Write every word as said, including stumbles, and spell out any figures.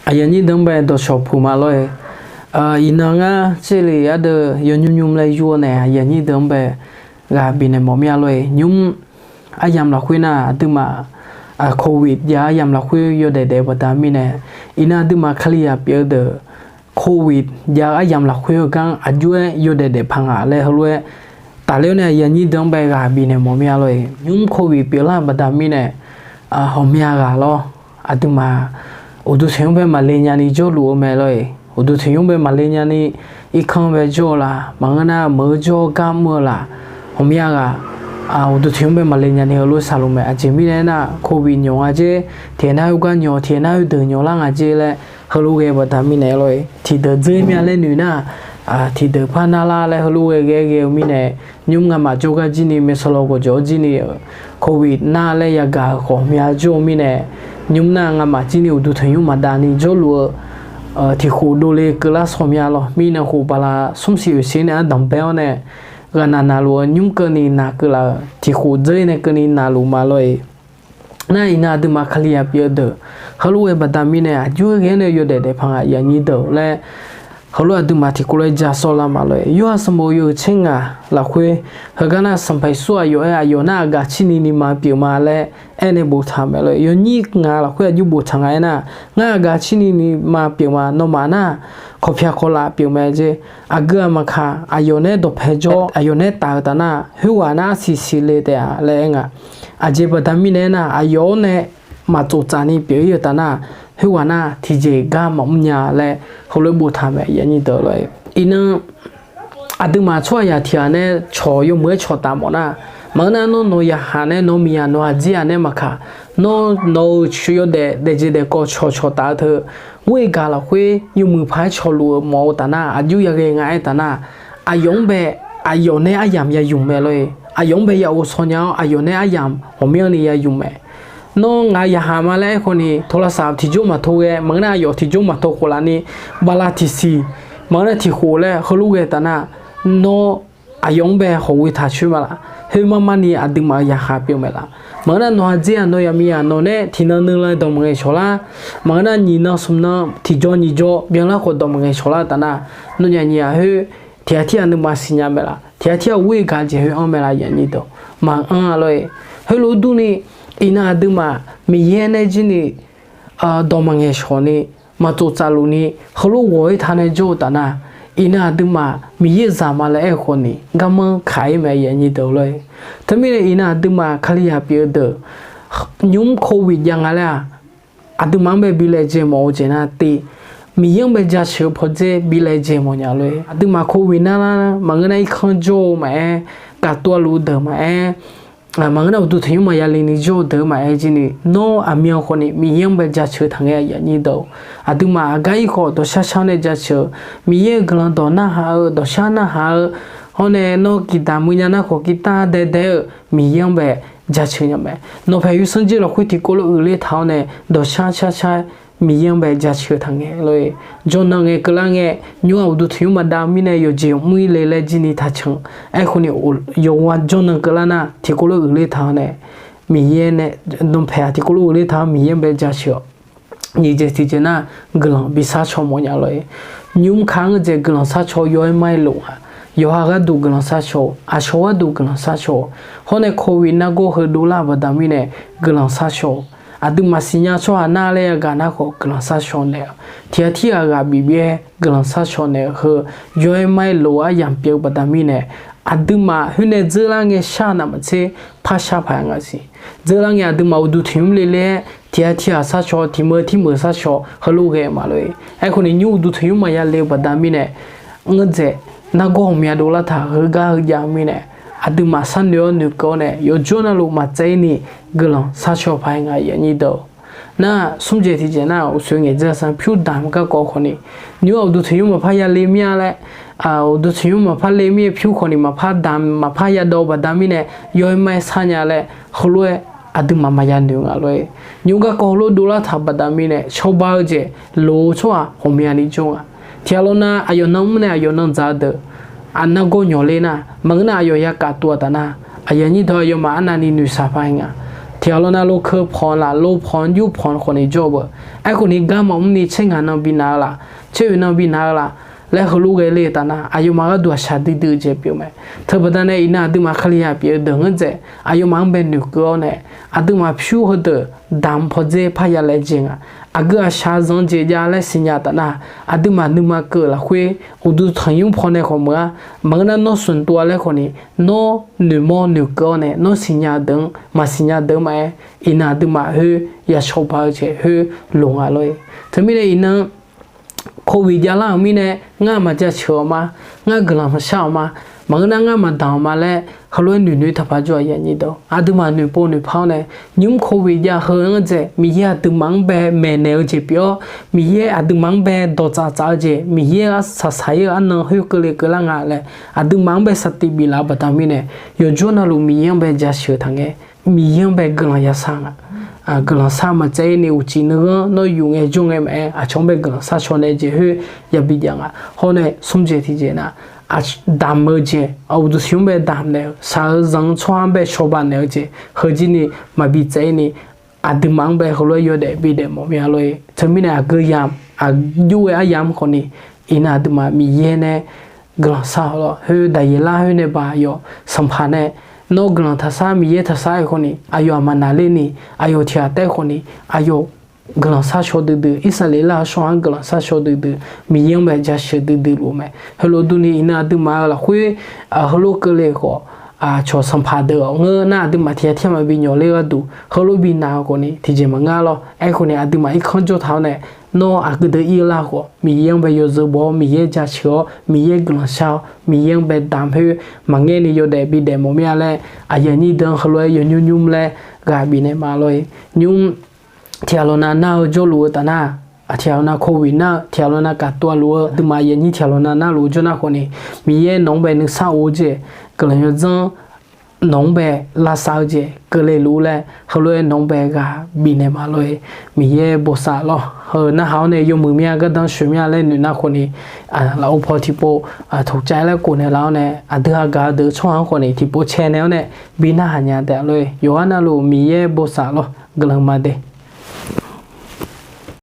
Aqyuif aqnyir deuq-anr bae dawqshawq puq ma lor-e. Iqnan ngar tserle ardeuv yawnymr nymr laer yur-awr nae aqyuif aqnyir deuq-anr bae ghaq bifnaeq mawf mir-a lor-e. Nymr aryamq lafkhoer nar aqduimaf, covid jav-eu aryamq lafkhoer yawdaef daef-eu baqda mirnae, iqnan aqduimaf Kalizaq pyeuf-eu deuq covid jav-eu aryamq lafkhoer-eu gar aqjox-aer yawdaef daef paq nga laer heulof-aer tafler-awr nae aqyuif aqnyir deuq-anr bae ghaq bifnaeq mawf mir-a lor-e. Nymr covid pyeuflar-eu baqda mirnae, ghawqmya ghaq lawr, aqduimaf uqduq tanqnymr bae maqle nyani jawrluf-eu mae lor-e. Uqduq tanqnymr bae maqle nyani irkanr bae jawr-eu laf, maqngeur nar meuq-eu jawr-awr gar mr-eu laf, ghawqmya ghaq uqduq tanqnymr bae maqle nyani heulof saqluf mae. Aqjeq mirnae aernar, covid nyawq nga jer, tiqnar khoergar nyawq, tiqnar khoerdeuq nyawq lar nga jer laer heulof ghae-eu baqda mirnae lor-e. Tiqdeuq dzeur mir-a laer noeq nar, tiqdeuq par narlar laer heulof ghae ghae-eu mirnae, nymr ngamaf jawrgar jir ni maeqsawq lawq gawqjawq-awr jir ni-euq covid nar laer yagaq-euq khawf ghawqmya jawr-eu mirnae, nymr nar ngamaf jir ni uqduq tanqnymr maqdav ni jawrluf-eu tiqkhof dovle keuvlar shawq mya lawr. Mirnan khof bala smr siq oeq siq nae ardanq bae-awr nae, ghaqnaq naqluf-eu nymr keuvni naq keuv laf-euq tiqkhof dzeur-ir nae keuvni naqluf ma lor-e. Nar iqnan aqduimaf Kalizaq pyeuf-eu deuq heulof ghae baqda mirnae aqjox-aer ghae-awr nae yawdaef daef paq nga aqyuif aqnyir deuq laer, heulof aqduimaf tiqkawv lof-aer ja sawr lar ma lor-e. Yorhaq sanqbof yawhuiq tser ngaq lafkhoer heugar nar, Sanqpaq Yeqsur aqyawf-aer aqyawf nar aqgaf cirni ni ma pyeuf ma laer aernae boftaq mae lor-e. Yawnyir ngaq lafkhoer aqjox boftaq nga aernar, ngar aqgaf cirni ni ma pyeuf ma, nawmaf nar kawqpyaq kawqlaf pyeuf mae jer. Aqgeu aqmaqkaq aqyawf nae dawqpae jawr, aqyawf nae taf-eu taf nar, khoerghaq nar arsiq siqle taef-a laer aer nga. Aqjeq baqda mirnae aernar, aqyawf-awr nae maqtsoftsaf ni pyeuf-ir-eu taf nar, khoerghaq nar tiqjeq gar maqmr nya laer heulof-aer boftaq mae aqyuif aqnyir deuq lor-e. Iqnan aqduimaf tsawrhaqzaq tiq ghaq nae cawq yawmuiq-aer cawqtaf mawf nar, maqngeur nar nawr nawq-eu yaqhaq nae nawq-eu miqyaq nawq-eu aqjeq-aq nae maqkaq, nawr nawq-euq yawdaef daefjeq daefkawv cawqcawq taf-eu teu, ghoer gaq lafkhoer yawmuiq paq-aer cawqluf-eu mawf-eu taf nar, aqjox yaghae nga aer taf nar, aqyawf-anr bae aqyawf nae aryamq ya ymq mae lor-e. Aqyawf-anr bae ya ghovshaw nya-awr aqyawf nae aryamq ghawqmyanrni ya ymq mae. Nawr ngaq yaqhaq ma laer aerkhawf ni, tawlavsaf tiqjawr maqtov ghae, maqngeur nar aqyawf tiqjawr maqtov khof laf ni, bala tiqsiq, maqngeur nar tiqkhof laer heulof ghae taf nar, nawr aqyawf-anr bae hawq ghoe taq coer ma laf. Khoermar mar ni aqduimaf-euq yaqhaq pyeuf mae laf. Maqngeur nar nawq-eu aqjeq-aq nawq-eu yaqmiq-aq nawq nae tiqnan nuilan dawq maqngaeq shawq lar. Maqngeur nar nyiq nan smq nan tiqjawr nyiq jawr byanlar khawf dawq maqngaeq shawq lar taf nar, nawnyaf nyiq ghaq khoer tiqghaq tirghaq nuima siqnya mae laf. Tiqghaq tirghaq ghoer gaq jeq khoer anr mae laf aqyuif aqnyir deuq. Maqanr-a lor-e. Heulof-aer durni, iqnan aqduimaf Miqyaer nae jir ni dawq maqngaeq shawq ni, maqtsoftsaf luf ni, heulof ghawq-ir taq nae jawr-eu taf nar, iqnan aqduimaf Miqyaer-euq zaq ma laer aerkhawf ni garmanr kaq-ir mae aqyuif aqnyir deuq lor-e. Teumirnae iqnan aqduimaf Kalizaq pyeuf-eu deuq, nymq-mr covid jav nga laer-aq, aqduimaf-anr bae bi laejae mawf-eu jeq nar tiv, Miqyaer-anr bae jaceuq-eu pawdzer bi laejae mawfnya lor-e. Aqduimaf covid narlar maqngeur nar irkanr jawr-eu maqaer, gaqtov luf-eu deuq maqaer, maqngeur nar uqduq tanqnymr maqya le ni jawr-eu deuq maqaer jir ni, nawr aqmyan khawf ni Miqyaer-anr bae jaceuq taq ngae aqyuif aqnyir deuq. Aqduimaf aqgar ir khawf dawqshar shar nae jaceuq, Miqyaer-euq guiqlanq dawq narhaq-eu, dawqshar narhaq-eu, hawr nae nawr giqdaq muiqnya nar khawf girtar daedae-eu Miqyaer-anr bae jaceuq nya mae. Nawqpaeq yawsanr jir lafkhoer tiqkawv lof uiqler taq-awr nae dawqshar shar shar Miqyaer-anr bae jaceuq taq ngae lor-e. Jawrnan ngae keuvlar ngae, nymr-aq uqduq tanqnymr maqdav-eu mirnae yawqjeq mr-ir le laer jir ni taqcan. Aerkhawf ni, yawqghaq jawrnan keuvlar nar tiqkawv lof uiqler taq-awr nae, Miqyaer nae, nawqpaeq-aq tiqkawv lof uiqler taq-awr Miqyaer-anr bae jaceuq-awq. Nyiq jeq tiqjeq nar, guiqlanq bi sharcaw mawfnya lor-e. Nymr ka-anr dzaeq guiqlanq sharcaw yaw-aer mar-aer lof-a. Yawqha gharduq guiqlanq sharcaw-eu, aqcawq gharduq guiqlanq sharcaw-eu, hawr nae covid nargawr heu dovlar-euq baqda mirnae guiqlanq sharcaw-eu, aqduimaf siqnya tsawrhaq nar laer yagaq nar khawf guiqlanq sharcaw naeq-eu, tiqghaq tirghaq ghaq bif byaer guiqlanq sharcaw naeq-eu heu, yaw-aer mar-aer lof-eu aryamq pyeuf-eu baqda mirnae, aqduimaf khoer nae dzeurlar ngae shar navmaqtser par shar paq-aer nga siq. Dzeurlar ngae aqduimaf uqduq tanqnymr le le-aer tiqghaq tirghaq sharcaw, tiq meuq tir meuq sharcaw heulof ghae-eu ma lor-e. Aerkhawf ni nymr uqduq tanqnymr maqya le-eu baqda mirnae, ngeur dzaeq nargawr ghawqmya dovlar taq heugar heu jav-eu mirnae, aqduimaf sharnoeq-awr noeqkeuv-awr nae yawqjawr navluf maqtsaev-ir ni guiqlanq sharcaw paq-aer nga aqyuif aqnyir deuq-or. Nar smr jeq tiqjeq nar uqsoeq ngaeq dzeur-a san pyur damq garkawv khawf ni, nymr-aq uqduq tanqnymr maqpar ya le mir-a laer, uqduq tanqnymr maqpar le mir-aer pyur khawf ni maqpar damq maqpar yadawv-eu baqda mirnae, yaw-aer mar-aer sharnya laer heulof-aer aqduimaf maqya noeq nga lor-e. Nymr garkawv heulof dovlar taq baqda mirnae cawba-eu jeq loq-eu tsawrhaq ghawqmyani jawr nga. Tiqghaq lawr nar aqyawf nan mr nae aqyawf nan dzaq-eu deuq, aqnargawr nyawq ler nar maqngeur nar aqyawf ya kaf tov-a taf nar, aqyuif aqnyir deuq aqyawfmaf arnavni noeqshaq paq-aer nga. Tiqghaq lawr nar lorkeur pawq laf lor pawq yur pawq khawf ni jawr-eu beu. Aerkhawf ni gar maqmr ni tser ngaq nan bi nav-eu laf, tser oeq nan bi nav-eu laf laer heulof ghae le-eu taf nar, aqyawfmaf gharduq aqshaq duidui-eu jeq pyeuf mae. Teubaqda nae iqnan aqduimaf Kalizaq pyeuf-eu deuq ngeur-aer, aqyawfmaf-anr bae noeqkeuv-awr nae, aqduimaf pyur heudeuq damq pawdzer parya laejae nga. Aqgeu aqshaq zanq-eu jeq jav laer siqnya taf nar, aqduimaf nuima keuv-eu lafkhoer uqduq tanqnymr pawnae khawf meuq-ar. Maqngeur nar nawr smq tov-a laer khawf ni, nawr noeqmawr noeqkeuv-awr nae nawr siqnya deuq-anr maqsiqnya deuq-anr maqaer, iqnan aqduimaf khoer yashawba-eu jeq khoer loq nga lor-e. Teumirnae iqnan โควิด javlar-euq mirnae ngar maqjaceuq-awq ma, ngar guiqlanq shar-awq ma, maqngeur nar ngar maqdamq-awq ma laer heulof-aer noeqnoeq taqpaq jawr-aq yanyir deuq. Aqduimaf noeqpov noeqpar-awr nae, nymr โควิด jav heu-anr dzaeq Miqyaer aqduimaf-anr bae maeqnaeq-eu jeq pyeuf-awr, Miqyaer aqduimaf-anr bae dawqtsaf tsaf-eu jeq, Miqyaer-aq saqsaq-ir-eu arnan khoer keuvle keuvlar nga laer aqduimaf-anr bae saqtiq biflaf-eu baqda mirnae, yawqjawr navluf Miqyaer-anr bae jaceuq taqngae, Miqyaer-anr bae guiqlanq yashar nga. Guiqlanq shar maqtsaev-ir ni uqcif nuighanr nawr yuf ngae jawr ngae maqaer, aqcawq-anr bae guiqlanq shar shaw nae jeq khoer yabi jav nga. Hawr nae smr jeq tiqjeq nar, damq-eu jeq, uqduq siq-anr bae damq naeq-eu, shaq-eu zanq-eu tsawrhaq-anr bae cawba naeq-eu jeq, heujir ni maqbi tsaev-ir ni, aqduimaf-anr bae heulof-aer yawdaef bidaef mawf mya lor-e. Teumirnae aqgeu yamq, aqjox-aer aryamq khawf ni, iqnan aqduimaf Miqyaer nae guiqlanq shar-awq lor. Khoer Daqyeqlar khoer nae ba aqyawf sanqpaq nae, nawr guiqlanq taqshar, Miqyaer taqshar-aer khawf ni, aqyawf aqma naqler ni, aqyawf tiq ghaq taef khawf ni, aqyawf guiqlanq shar shaw duidui, Irsaqleqlav-eu tsawrhaq-anr guiqlanq shar shaw duidui, Miqyaer-anr bae jaceuq duidui luf mae. Heulof durni iqnan aqduimaf-eu lafkhoer heulof keuvle khawf, cawq sanqpaq deuq-awq ngeur nar aqduimaf tiq ghaq tiq ghaq maqbi nyawq ler gharduq heulof bi nav-eu khawf ni tiqjeq maqngeur lor. Aerkhawf ni aqduimaf irkanr jawr taq-awr nae, nawr aqgeu deuq ir-eu lar khawf Miqyaer-anr bae yawzeu baw-awr, Miqyaer jaceuq-awr, Miqyaer guiqlanq shar-awr, Miqyaer-anr bae damq khoer maqngaer ni yawdaef bidaef mawf mya laer, aqyuif aqnyir deuq-anr heulof-aer yawnymr nymr laer ghaq bifnaeq ma lor-e. Nymr tiq ghaq lawnav nar-eu jawrluf-eu taf nar, tiq ghaq lawnav โควิด nar-eu, tiq ghaq lawnav kaqtov-a luf-eu, aqduimaf aqyuif aqnyir tiq ghaq lawnav narluf-eu jawr nar khawf ni, Miqyaer nawq-anr bae nuisar of-eu jeq, guiqlanq yawdzanr nawq-anr bae lavsav-eu jeq keuvle luf-ur laer heulof-aer nawq-anr bae ghaq bifnaeq ma lor-e. Miqyaer bosav lor. Heu narhaq-awr nae yawmuiq mya gardanr shoeq mya laer noeq nar khawf ni, lafov paw tiqpov ถูกใจ laer kof naeq laf-awr nae, aqdui hagaq-eu deuq tsawrhaq-anr khawf ni tiqpov cae naeq-awr nae bi narhaq nya taef lor-e. Yawqghaq navluf Miqyaer bosav lor. Guiqlanq ma de.